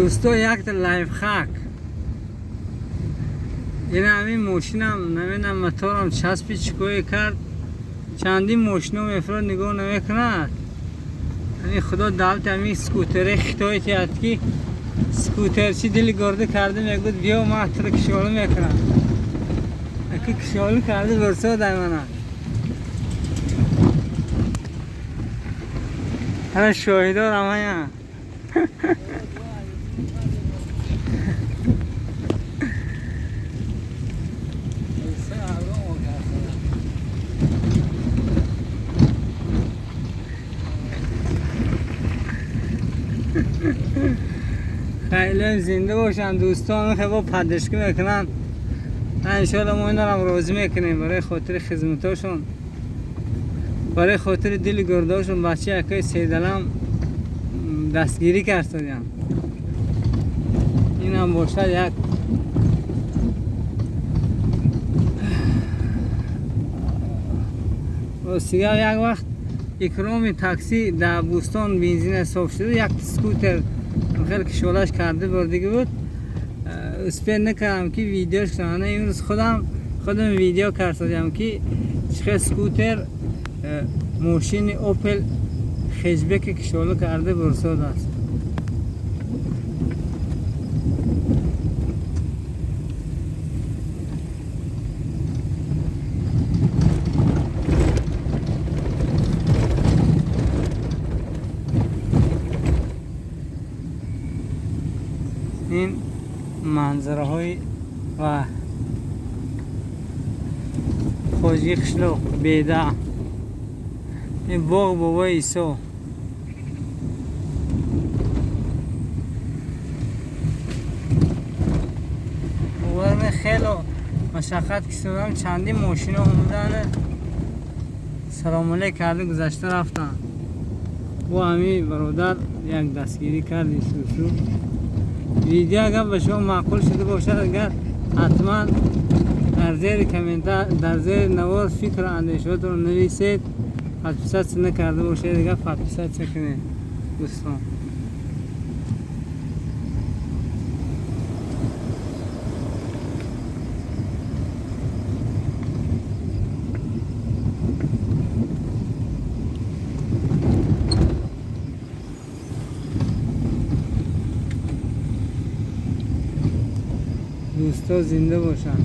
Дӯсто, якта лайфхак. Ина ҳамин мошинам, намедонам, моторам часпи чикое кард, чандин мошино мефурод, нигоҳ намекунад. Ҳамин худо давлати ҳамин скутере хитои тиҳад, ки скутерчи дили горда карда мегӯд: биё, ман туро кишолӣ мекунам. Аки кишолӣ карда бурсодай мана. Ҳана шоҳидорам ҳая. خیلی زنده باشن دوستان، خیلی با پدشکی میکنن. انشالله ما اینا رو راضی میکنیم برای خاطر خدمتاشون، برای خاطر دل گرداشون. بچه اکای سیدلم دستگیری کرد. این هم باشد یک ростига. Як вақт икроми такси дар Бӯстон бензин ҳисоб шуда, як скутер хеле кишолаш карда бурдагӣ буд. Успеть накардам, ки видеош кунам. Ана имрӯз худам видео кардам, ки чӣ хел скутер мошини Опел хетчбеки кишола карда бурсодааст. Ин манзараҳои ва хоҷии қишлоқ беда, ин боғ бобои Исо. Бовар, хело машаққат кишидам, чандин мошино омадан, салому алейк карда гузашта рафтанд. Бо ҳамин бародар як дастгирӣ карди. Сусу видео агар ба шумо маъқул шуда бошад, агар ҳатман дар зери комментар, дар зери навор фикру андешаотро нависед. Подписаться накарда бошед, агар подписаться кунед, дӯстон. Дӯсто зинда бошанд.